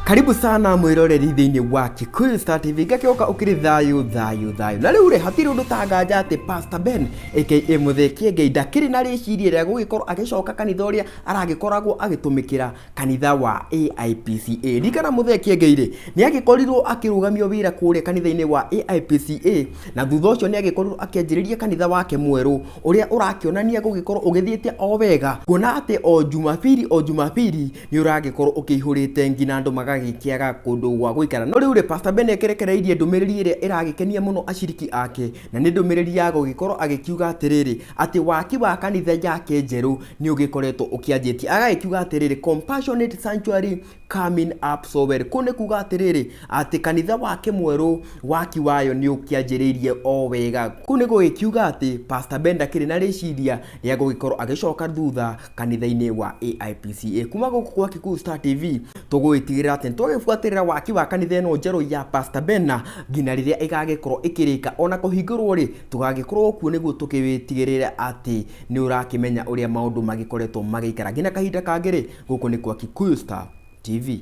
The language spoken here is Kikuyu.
Karibu sana mwiroreri thiini wa Kikuyu Star TV. Ngakĩoka ũkĩrĩ thayũ thayũ thayũ. Na rĩu rĩ, hatirĩ ũndũ tanganja atĩ Pastor Ben aka Mũthee Kĩengei ndakĩrĩ na rĩciria rĩa gũgĩkorwo agĩcoka kanitha ũrĩa aragĩkoragwo agĩtũmĩkĩra, kanitha wa AIPCA. Ririkana Mũthee Kĩengei rĩ, nĩ agĩkorirwo akĩrũgamio wĩra kũrĩa kanitha-inĩ wa AIPCA, na thutha ũcio nĩ agĩkorirwo akĩanjĩrĩria kanitha wake mwerũ ũrĩa ũrakĩonania gũgĩkorwo ũgĩthiĩte o wega, kuona atĩ o Jumapili o Jumapili nĩ ũragĩkorwo ũkĩihũrĩte nginya andũ magagĩkĩaga kũndũ gwa gũikara. No rĩu rĩ, Pastor Ben akĩrekereirie ndũmĩrĩri ĩrĩa ĩragĩkenia mũno aciriki ake, na nĩ ndũmĩrĩri ya gũgĩkorwo agĩkiuga atĩrĩrĩ, atĩ waki wa kanitha yake njerũ nĩ ũgĩkoretwo ũkĩanjĩtie. Agagĩkiuga atĩrĩrĩ, Compassionate Sanctuary coming up so well. Kũu nĩ kuga atĩrĩrĩ, atĩ kanitha wake mwerũ waki wayo nĩ ũkĩanjĩrĩirie o wega. Kũu nĩ gũgĩkiuga atĩ Pastor Ben ndakĩrĩ na rĩciria rĩa gũgĩkorwo agĩcoka thutha kanitha-inĩ wa AIPCA. Kuma gũkũ kwa Kikuyu Star TV tũgũgĩtigĩrĩra atĩ nĩtwagĩbuatĩrĩra waki wa kanitha ĩno njerũ ya Pastor Ben nginya rĩrĩa ĩgagĩkorwo ĩkĩrĩka. Ona kũhingũrwo rĩ, tũgagĩkorwo kuo nĩguo tũgĩtigĩrĩre atĩ nĩ ũrakĩmenya ũrĩa maũndũ magĩkoretwo magĩikara. Nginya kahinda kangĩ rĩ, gũkũ nĩ kwa Kikuyu Star TV.